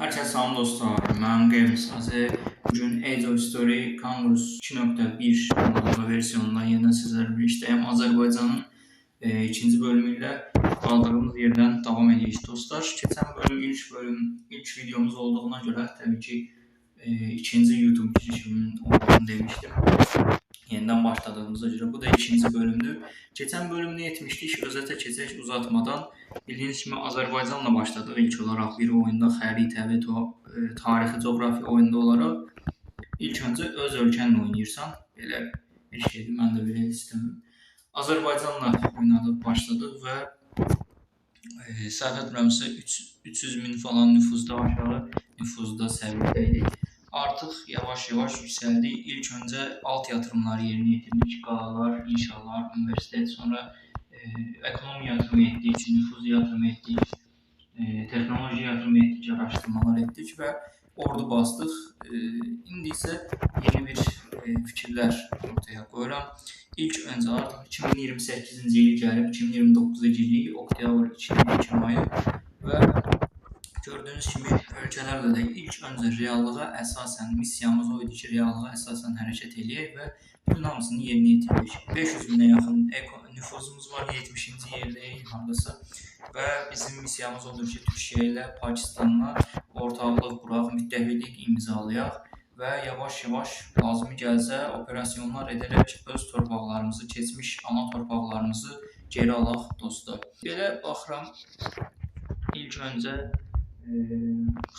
Herkese salam dostlar, mən Games AZ. Bugün Age of History Conquest 2.1 versiyonundan yeniden sizlerle birlikteyim. Azerbaycan'ın ikinci bölümüyle kaldığımız yerden devam ediyoruz dostlar. Geçen bölüm, ilk bölüm, ilk videomuz olduğuna göre tabii ki ikinci YouTube girişimin olduğunu demiştim. Yeniden başladığımıza göre bu da ikinci bölümdür. Geçen bölüm ne etmiştik? Özete keçək uzatmadan. Bildiğiniz kimi Azərbaycanla başladıq ilk olaraq bir oyunda xəritə və tarixi, coğrafi oyunda olaraq. İlk öncə öz ölkənlə oynayırsan. Belə bir şeydir, mən də belə istəmirəm. Azərbaycanla oynadıq, başladıq və səhv etmirəmsə 300 min falan nüfuzda aşağı nüfuzda səviyyədəydik. Artıq yavaş-yavaş yüksəldik. İlk öncə alt yatırımları yerinə yetirdik. Qalalar, inşalar, universitet, sonra ekonomi yatırımı etdik, nüfuz yatırımı etdik, texnoloji yatırımı etdik, araşdırmalar etdik və ordu bastıq. İndi isə yeni bir fikirlər ortaya qoyuram. İlk öncə artıq 2028-ci il gəlib, 2029-cu illik, oktyabr 2022 ayı və gördüyünüz kimi ölkələrlə də ilk öncə reallığa əsasən, missiyamız o idi ki, reallığa əsasən hərəkət eləyək və bütün hamısını yerinə yetirdik. 500 minə yaxın nüfuzumuz var, 70-ci yerdəyik hardasa və bizim missiyamız odur ki, Türkiyə ilə Pakistanla ortaqlıq quraq, müttəfiqlik imzalayaq və yavaş-yavaş lazımı gəlsə operasyonlar edərək öz torpaqlarımızı, keçmiş ana torpaqlarımızı geri alaq dostlar. Belə baxıram, ilk öncə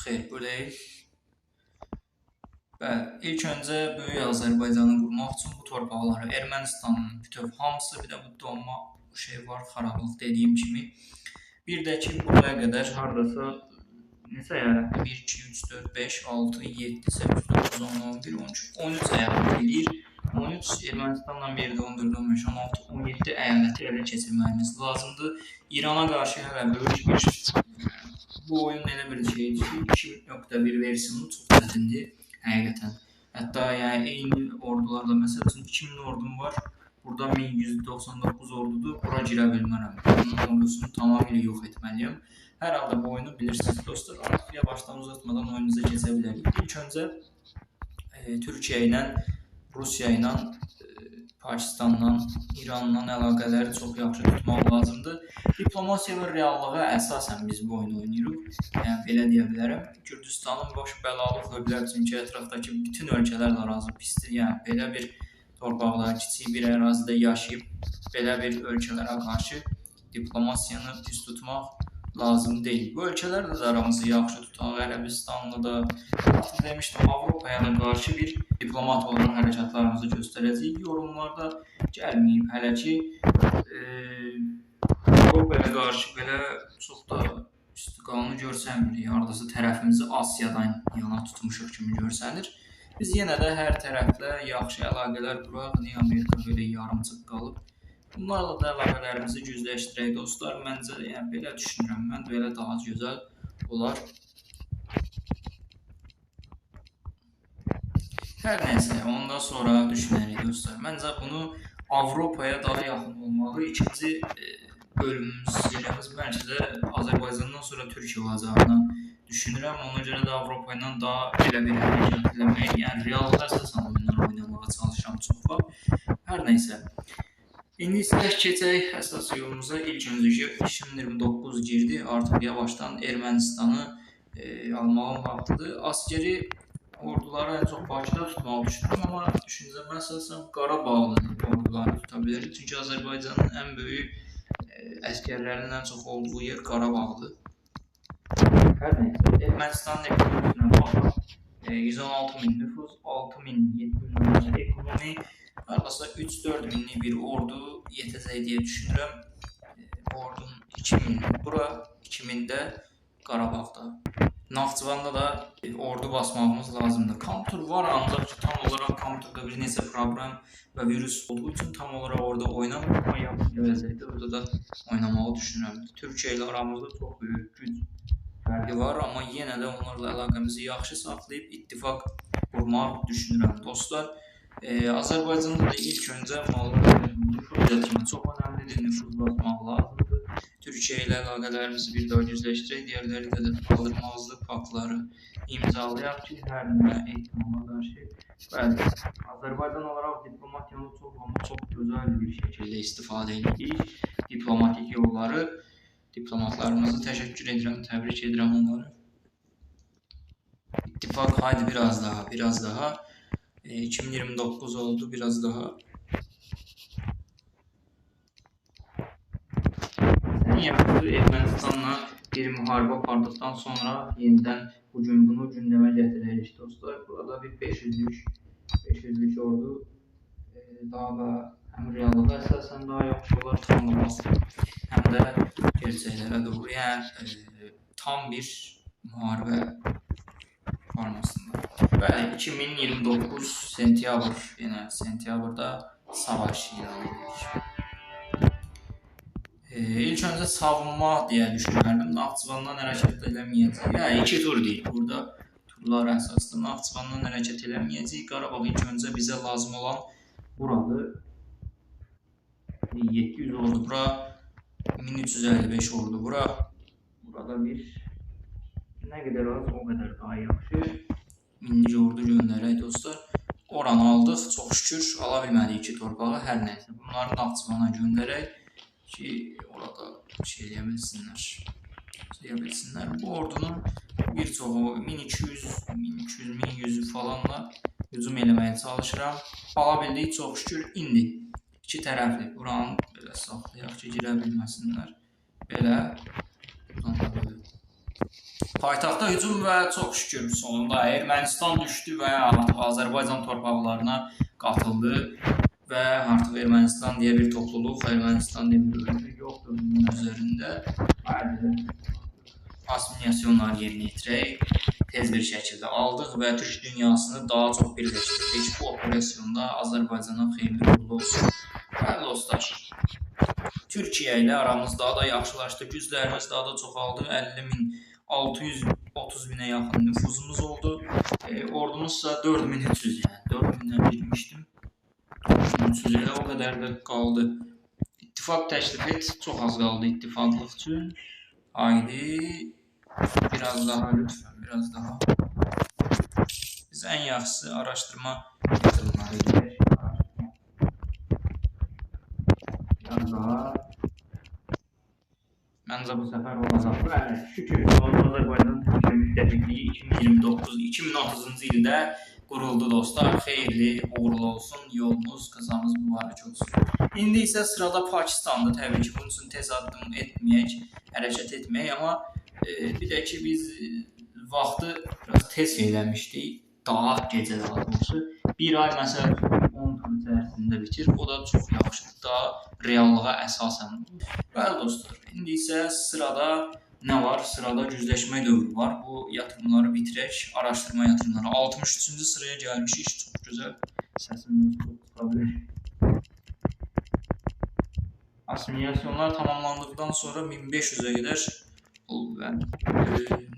xeyr, bu deyil. Bəli, ilk öncə Böyük Azərbaycanı qurmaq üçün bu torpaqları, Ermənistanın bütöv hamısı, bir də bu donma şey var, xarablıq dediyim kimi. Bir də ki, buraya qədər hardasa neçə əyalətdir? 1, 2, 3, 4, 5, 6, 7, 8, 9, 10, 11, 12, 13 əyalət eləyir. 13, Ermənistanla bir yerdə 14, 15, 16, 17 əyaləti ələ keçirməyimiz lazımdır. İrana qarşı hələ böyük bir... Bu oyun elə bir şeydir ki, 2.1 versiyonu çox çətindir həqiqətən. Hətta yəni eyni ordularla, məsəl üçün 2000 ordum var, burada 1199 ordudur, bura girə bilmərəm. Bunun ordusunu tamamilə yox etməliyəm. Hər halda bu oyunu bilirsiniz dostlar, artıq yavaşdan uzatmadan oyunumuza keçə bilərik. İlk öncə Türkiyə ilə, Rusiya ilə, Pakistanla, İranla əlaqələri çox yaxşı tutmaq lazımdır. Diplomasiya və reallığa əsasən biz bu oyunu oynayırıq. Yəni, belə deyə bilərəm. Gürcüstanın başı bəlalı xöblər, çünki ətrafdakı bütün ölkələrlə razı pisdir. Yəni, belə bir torpaqda, kiçik bir ərazidə yaşayıb, belə bir ölkələrə qarşı diplomasiyanı pis tutmaq lazım deyil. Bu ölkələrlə də aramızı yaxşı tutaq, Ərəbistanla da, artıq demişdim, Avropaya da qarşı bir diplomat olaraq hərəkatlarımızı göstərəcəyik. Yorumlarda gəlməyib hələ ki, Avropaya qarşı belə çox da üstü-qanlı görsənmir. Hardasa tərəfimizi Asiyadan yana tutmuşuq kimi görsənir. Biz yenə də hər tərəflə yaxşı əlaqələr quraq, niyə Amerika belə yarımçıq qalıb. Bunlarla da əlaqələrimizi gücləşdirək dostlar. Məncə, yəni belə düşünürəm, mən belə daha gözəl olar. Hər nəsə, ondan sonra düşünərik dostlar. Məncə bunu Avropaya daha yaxın olmalı. İkinci bölümümüz, seriyamız bəlkə də Azərbaycandan sonra Türkiyə olacağını düşünürəm. Ona görə də Avropa ilə daha belə bir hərəkət eləmək, yəni reallığa əsasən oyunlar oynamağa çalışıram çox vaxt. Hər nəsə. İndi isə keçək əsas yolumuza. İlk öncə 2029 girdi. Artıq yavaşdan Ermənistanı almağın vaxtıdır. Askeri orduları ən çox Bakıda tutmağı düşünürəm, amma düşüncəmə əsasən Qarabağlı orduları tuta bilərik. Çünki Azərbaycanın ən böyük əskərlərinin ən çox olduğu yer Qarabağdır. Hər nəsə, Ermənistanın ekonomisinə baxaq. 116 min nüfus, 6 min, 7 min ekonomi, hardasa 3-4 minlik bir ordu yetəcək deyə düşünürəm. Bu ordunun 2000 bura, 2000-də Qarabağda. Naxçıvanda da ordu basmağımız lazımdır. Kompüter var, ancaq ki, tam olaraq kompüterdə bir neçə problem və virus olduğu üçün tam olaraq orada oynamıram, amma yaxın gələcəkdə orada da oynamağı düşünürəm. Türkiyə ilə aramızda çox böyük güc fərqi var, amma yenə də onlarla əlaqəmizi yaxşı saxlayıb ittifaq qurmaq düşünürəm dostlar. Azərbaycanda da ilk öncə nüfuz yatırımı çox önəmlidir, nüfuz basmaq lazımdır. Türkiyə ilə əlaqələrimizi bir daha gücləşdirək, digərləri ilə də qaldırmazlıq paktları imzalayaq ki, hər nə ehtimala qarşı. Bəli, Azərbaycan olaraq diplomatiyanı çox, amma çox gözəl bir şəkildə istifadə edirik. Diplomatik yolları, diplomatlarımızı təşəkkür edirəm, təbrik edirəm onları. İttifaq, haydi biraz daha, biraz daha. 2029 oldu, biraz daha. Ən yaxşısı Ermənistanla bir müharibə apardıqdan sonra yenidən bugün bunu gündəmə gətirərik dostlar. Burada bir 500-lük ordu daha da həm reallığa əsasən daha yaxşı olar tanınmaq, həm də gerçəklərə doğru, yəni tam bir müharibə formasında. Bəli, 2029 sentyabr, yenə sentyabrda savaş ilan edirik. İlk öncə savunma deyə düşünərdim. Naxçıvandan hərəkət eləməyəcək. Yəni, iki tur deyil. Burada turlar əsaslı. Naxçıvandan hərəkət eləməyəcək. Qarabağ ilk öncə bizə lazım olan buradır. 700 ordu bura, 1355 ordu bura. Burada bir nə qədər az, o qədər daha yaxşı. Minlik ordu göndərək dostlar. Oranı aldıq. Çox şükür, ala bilmədik iki torpağı. Hər nəysə. Bunları Naxçıvana göndərək ki, orada şey eləyə bilsinlər, eləyə bilsinlər. Bu ordunun bir çoxu 1200, 1200, 1100 falanla hücum eləməyə çalışıram. Ala bildik, çox şükür. İndi iki tərəfli buranı belə saxlayaq ki, girə bilməsinlər. Belə, buradan da belə. Paytaxta hücum və çox şükür sonunda Ermənistan düşdü və artıq Azərbaycan torpaqlarına qatıldı. Və artıq Ermənistan deyə bir topluluq, Ermənistan deyə bir ölkə yoxdur bunun üzərində. Asimilasyonları yerinə yetirək, tez bir şəkildə aldıq və Türk dünyasını daha çox birləşdirdik. Bu operasyonda Azərbaycana xeyirli uğurlu olsun. Bəli dostlar, Türkiyə ilə aramız daha da yaxşılaşdı, güclərimiz daha da çoxaldı, 50.630 minə yaxın nüfuzumuz oldu. Ordumuzsa 4300, yəni 4000-dən girmişdim. 300 elə o qədər də qaldı. İttifaq təklif et. Çox az qaldı ittifaqlıq üçün. Haydi. Biraz daha lütfən, biraz daha. Biz ən yaxşısı araşdırma yatırımları edək. Biraz daha. Məncə bu səfər olacaq. Bəli, şükür. Azərbaycan Türkiyə müttəfiqliyi 2029-2030-cu ildə quruldu dostlar. Xeyirli, uğurlu olsun. Yolumuz, qazamız mübarək olsun. İndi isə sırada Pakistandır. Təbii ki, bunun üçün tez addım etməyək, hərəkət etməyək. Amma bir də ki, biz vaxtı biraz tez eləmişdik. Daha gecə daha doğrusu. Bir ay məsəl 10 tur içərisində bitir. O da çox yaxşıdır. Daha reallığa əsasən. Bəli dostlar, indi isə sırada nə var? Sırada gücləşmə dövrü var. Bu yatırımları bitirək. Araşdırma yatırımları. 63-cü sıraya gəlmişik. Çox gözəl. Səsimiz çox çıxa bilər. Asimilasyonlar tamamlandıqdan sonra 1500-ə qədər oldu. Bəli.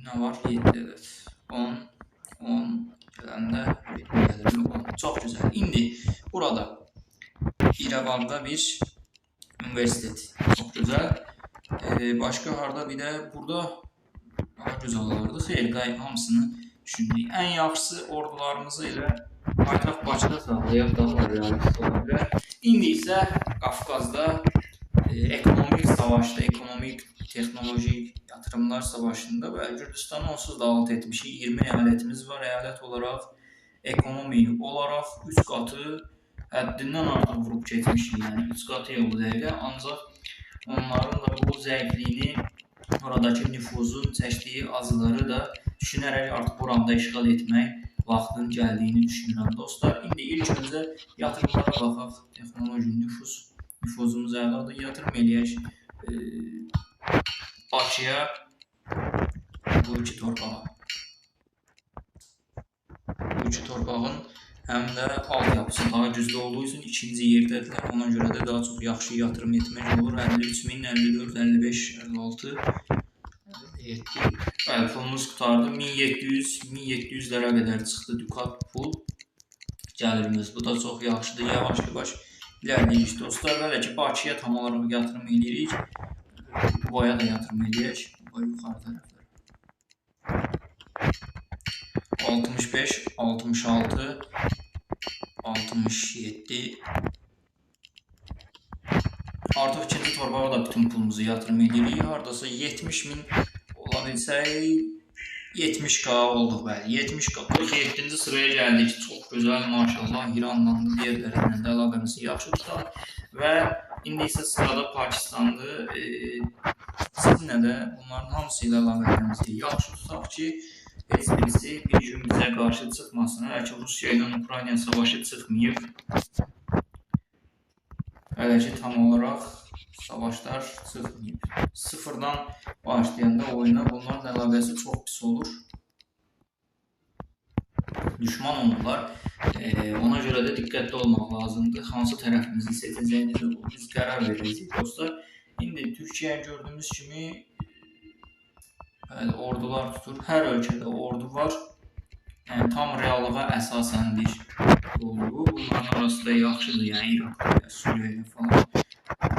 Nə var? 7 ədəd. 10, 10 gələndə gəlir. 10. Çox gözəl. İndi burada İrəvanda bir universitet. Çox gözəl. Başqa harda bir də burada daha gözəl olardı. Xeyr, day, hamısını düşündük. Ən yaxşısı ordularımızı elə paytaxt Bakıda saxlayaq, daha realist ola bilər. İndi isə Qafqazda ekonomik savaşda, ekonomik, texnolojik yatırımlar savaşında və Gürcüstanı onsuz da alt etmişik. 20 əyalətimiz var. Əyalət olaraq, ekonomi olaraq 3 qatı həddindən artıq vurub keçmişik. Yəni 3 qatı yolu dəqiqə. Ancaq onların da bu zəifliyini, oradakı nüfuzun çəkdiyi acıları da düşünərək artıq buranda işğal etmək vaxtın gəldiyini düşünürəm dostlar. İndi ilk öncə yatırımlara baxaq. Texnoloji nüfuzumuz əladır. Yatırım eləyək Bakıya, bu iki torpağa. Bu iki torpağın həm də altyapısı daha güclü olduğu üçün ikinci yerdədirlər. Ona görə də daha çox yaxşı yatırım etmək olur. 53.000, 54, 55, 56, 57. Bəli, pulumuz qurtardı. 1700, 1700-lərə qədər çıxdı dukat pul gəlirimiz. Bu da çox yaxşıdır. Yavaş-yavaş ilərləyirik dostlar. Belə ki, Bakıya tam olaraq yatırım eləyirik. Qubaya da yatırım eləyək. Quba yuxarı tərəflərə. 65, 66, 67. Artıq ikinci torbağa da bütün pulumuzu yatırım edirik. Hardasa 70 min ola bilsək 70k olduq, bəli. 70k. 47-ci sıraya gəldik. Çox gözəl, maşallah. İranla da digərlərindən də əlaqəmizi yaxşı tutaq. Və indi isə sırada Pakistandır. Sizinlə də bunların hamısı ilə əlaqələrimizi yaxşı tutaq ki, heç birisi bir gün bizə qarşı çıxmasın. Hələ ki, Rusiya ilə Ukrayna savaşı çıxmayıb. Hələ ki, tam olaraq savaşlar çıxmayıb. Sıfırdan başlayanda oyuna bunların əlaqəsi çox pis olur. Düşman olurlar. Ona görə də diqqətli olmaq lazımdır. Hansı tərəfimizi seçəcəyimizi biz qərar verəcəyik dostlar. İndi Türkiyə gördüyümüz kimi bəli, ordular tutur. Hər ölkədə ordu var. Yəni, tam reallığa əsasən bir oldu. Bunların arası da yaxşıdır. Yəni, İraq, Suriya ilə falan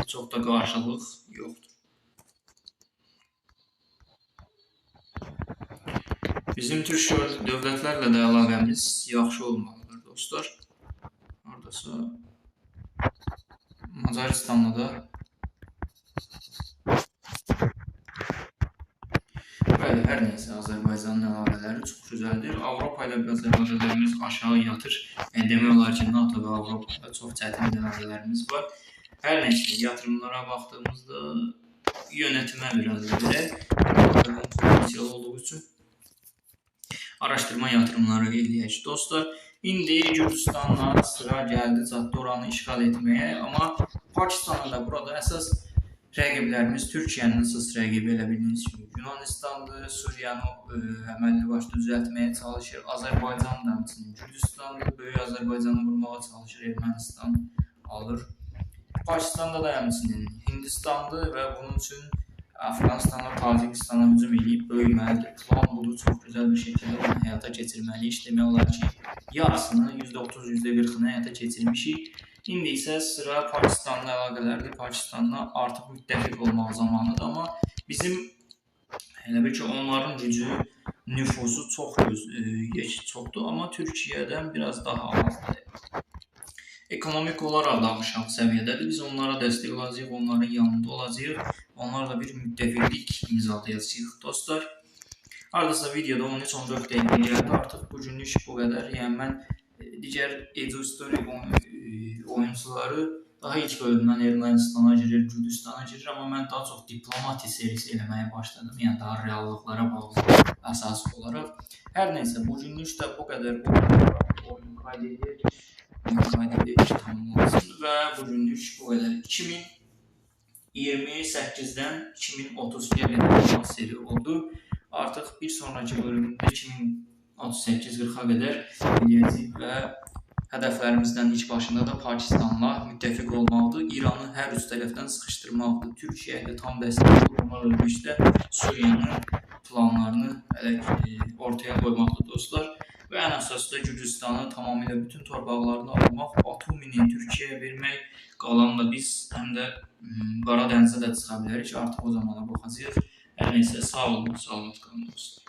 çox da qarşılıq yoxdur. Bizim türk dövlətlərlə də əlaqəmiz yaxşı olmalıdır dostlar. Hardasa Macaristanla da. Bəli, hər neysə Azərbaycanın əlaqələri çox gözəldir. Avropa ilə biraz əlaqələrimiz aşağı yatır. Yəni, demək olar ki, NATO və Avropa ilə çox çətin əlaqələrimiz var. Hər neysə, yatırımlara baxdığımızda yönetimə biraz verək. Potensial olduğu üçün araşdırma yatırımları eləyək dostlar. İndi Gürcüstanla sıra gəldi çatdı oranı işğal etməyə. Amma Pakistanla da burada əsas rəqiblərimiz Türkiyənin əsas rəqibi elə bildiyiniz kimi Yunanistandır, Suriyanı əməlli başlı düzəltməyə çalışır, Azərbaycan da həmçinin Gürcüstandır, Böyük Azərbaycanı vurmağa çalışır, Ermənistan alır. Pakistanda da həmçinin Hindistandır və bunun üçün Əfqanistana, Tacikistana hücum eləyib böyüməlidir. Plan budur, çox gözəl bir şəkildə onu həyata keçirməliyik. Demək olar ki, yarısını, %30, %40-ını həyata keçirmişik. İndi isə sıra Pakistanla əlaqələrdir. Pakistanla artıq müttəfiq olmaq zamanıdır. Amma bizim elə bil ki, onların gücü, nüfuzu çox çoxdur, amma Türkiyədən biraz daha azdır. Ekonomik olaraq da aşağı səviyyədədir. Biz onlara dəstək olacağıq, onların yanında olacağıq. Onlarla bir müttəfiqlik imzalayacağıq dostlar. Hardasa videoda 13-14 dəqiqə gəldi. Artıq bugünlük bu qədər. Yəni mən digər Age of History oyuncuları daha ilk bölümdən Ermənistana girir, Gürcüstana girir, amma mən daha çox diplomatiya serisi eləməyə başladım. Yəni daha reallıqlara bağlı əsas olaraq. Hər neysə, bugünlük də bu qədər. Oyunu qayd edək. Qayd edək, tamamlansın və bugünlük bu qədər. 2028-dən 2032-yə qədər olan seri oldu. Artıq bir sonraki bölümdə 2038-40-a qədər eləyəcəyik və hədəflərimizdən ilk başında da Pakistanla müttəfiq olmaqdır. İranı hər üç tərəfdən sıxışdırmaqdır. Türkiyə ilə tam dəstək olmaqla birlikdə Suriyanın planlarını hələ ortaya qoymaqdır dostlar. Və ən əsası da Gürcüstanı tamamilə bütün torpaqlarını almaq, Batumini Türkiyəyə vermək, qalanla biz həm də Qara dənizə də çıxa bilərik. Artıq o zamana baxacağıq. Hər neysə, sağ olun, salamat qalın dostlar.